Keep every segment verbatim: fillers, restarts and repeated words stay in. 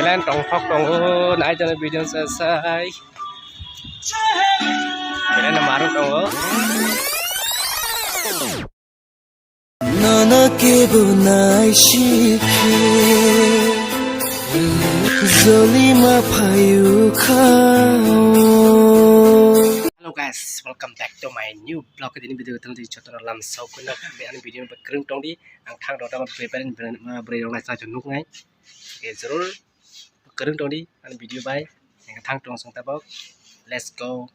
Plan tongthok tongo, nai jani video se sai. Plan marung tongo. Nono kebo nai sikhe, jolima phayu kha. Hello guys, welcome back to my new vlog. Tini video tong di chotoro lam sok kuna kami ani video ba krung tong di. Ang thang rota ma bebari brai rong nai sa nuk ngai. Ke jorol kwrwng tongdi ani video bai. Ang thang tong song tabok. Let's go.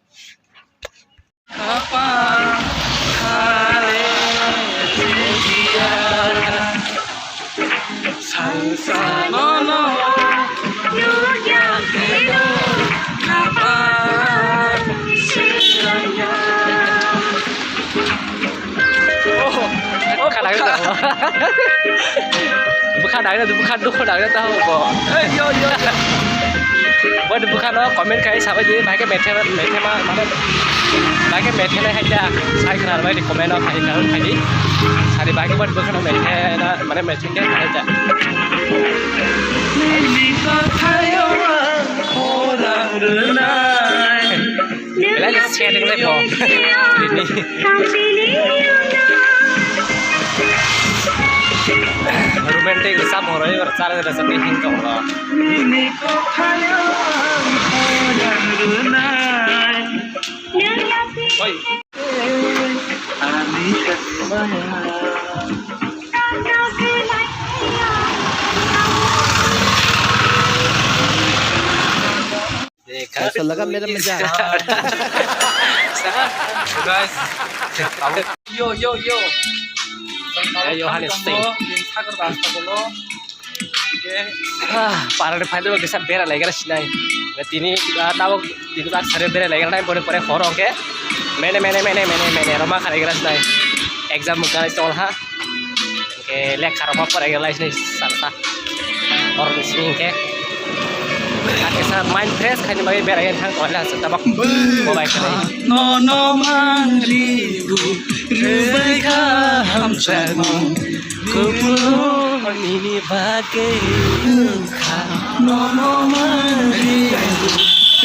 Oh, oh, bwkha dagwi tongo. Bwkha dagwi tongo, bwkha dukhu dagwi tongo bo. Ei, yo, yo, yo. Bo ni bwkha no comment khai sabai di, bai khe methe, methe ma, mane, bai khe methe nai hai da. Sai khna bai di comment no khai, khai, khai di. Sari bai khe bo ni bwkha no methe na, mane, methe khe khai da. Nini kothayo ang khorang rwnai. Belai le setting le bo. Romantic rwchapmung rwui rwchar rwchar tei hing tong rw. Oi. Kaisa laga madam manja. Guys. Yo, yo, yo. Yo, yo, honey, stay. Sagar basta bolo. Okay. Ah, parani final kisa bera laigra sinai. Tini, ah, tabok tini bak sare bera laigra nai, bore pore horo, okay. Mene, mene, mene, mene, mene, roma khalaigra sinai. Exam mukha tong ha. Hingke lekha rok ma porai lai sini sasa. Oro ni sini hingke. Hake sa mind fresh khaini bagwi berai thang ko la sa tabak mobile khlai. No, no, mangri bu, rubai kha hamjakmung. Kukulo nini bagwi wngkha. No, no, mangri bu,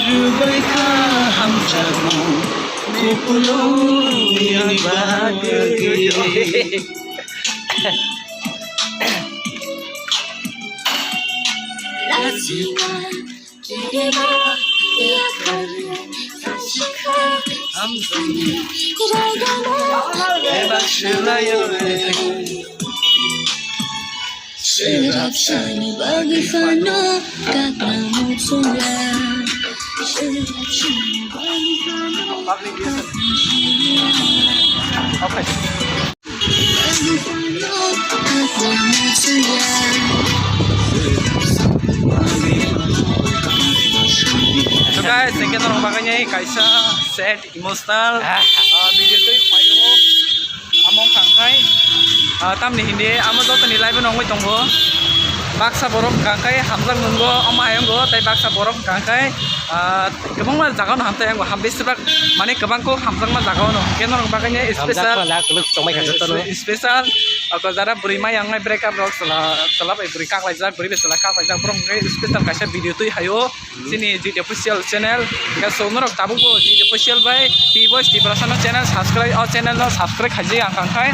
rubai kha hamjakmung. Kukulo nini bagwi. Serap sani bagi fano kakna muchungla. Serap sani bagi fano kakna muchungla. So guys, hingke norok bagwi kaisa sad emotional, ah, video twi phaio. Amo wngkha khe, ah, tamni hindi amo jotoni live no wngwi tongo. Baksa borok wngkha khe hamjak nungo omo ayongo, tei baksa borok wngkha khe, ah, kwbangma jaga no hamtai, ang bo ham besibak, mane, kwbang kok hamjakma jaga o no. Hingke norok bagwi special, hamjakma jaga kwlwk tongmai kha joto no. Special, o jara bwrwi maya wngnai break up rok chwla, chwla bai bwrwi kaklaijak, bwrwi bai chwla kaklaijak, borok hingke special kaisa video twi haio. Hmm. Chini G T Official channel, hingke so norok tabuk bo G T Official bai T Boys Tiprasa no channel subscribe, o channel no subscribe khaijak ang kang khai.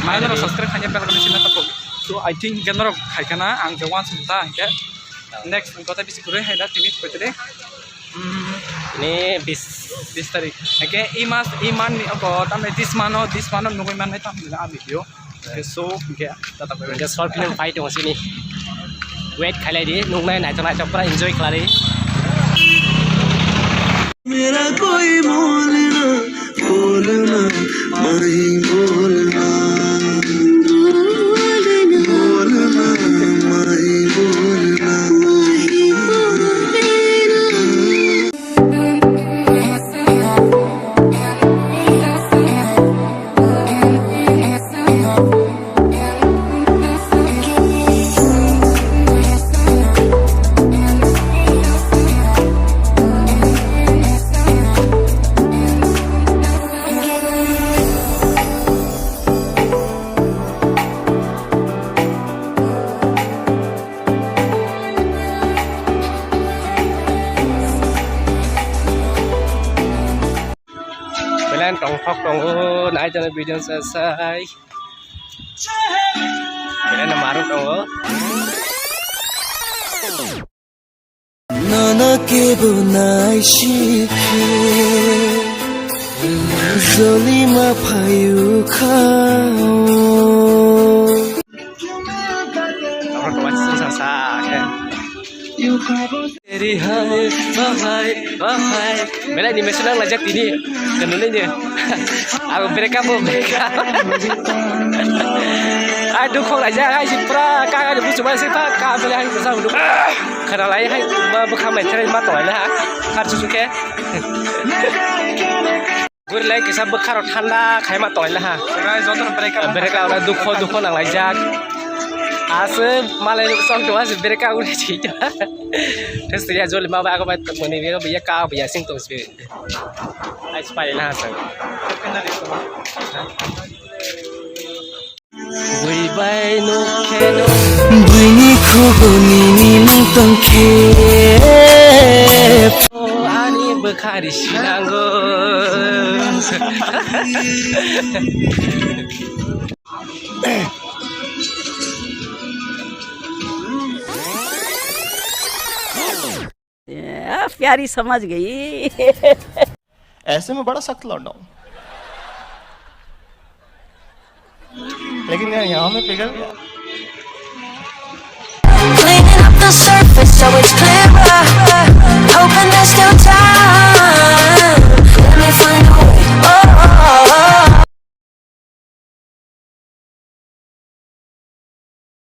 Mane norok subscribe khaijak bell icon no tapuk. So I think hingke norok khaikha na, ang je once ta hingke. Next, ang kota bisi kwrwi hai da, tini kwtwi de. Hmm. Ni bis. Bis tarik. Hingke i mas, i man ni oko, tamni this month o, this month o nugui mannai tamni a video. Hingke so, hingke tata kwrwi. Hingke short film pai tongo sini. Wait khailai di, nuknai naithok naithok pura enjoy khlai di. मेरा कोई मोल ना, बोलना, माही बोलना, बोलना, माही बोलना। Tongthok tongo, nai tongni video sa sai. Belai no marwk tongo. Nono kebo nai sikhe, jolima phayu kha. Tongthok tongo, sa sa khe. Eri hai, bahai, bahai. Belai ni mesenang lajak tini. Kenalnya ni. Aku break up, break up. Ai, dukho lajak, ai, si pura, kaka ni busu mai si pa, ka belai hai, sa dukho. Khana lai hai, ma bwkha mai trai ma tong lai ha. Har susu khe. Guri lai kisa bwkha rok thanda khai ma tong lai ha. Joto no break up. Break up, dukho, dukho nang laijak. Aswk malai sok do, aswk break up uri si. Terus ya joli ma ba, aku bai mani, ya ka, ya sing tong si. Ai, spy na sa. Bui bai no kheno. Buini khuguni ni mung tong khe. O ani bwkhari sinango. ए, प्यारी समझ गई। ऐसे में बड़ा सख्त लौंडा हूँ। लेकिन यार, यहाँ में पिघल गया। Cleaning up the surface so it's clear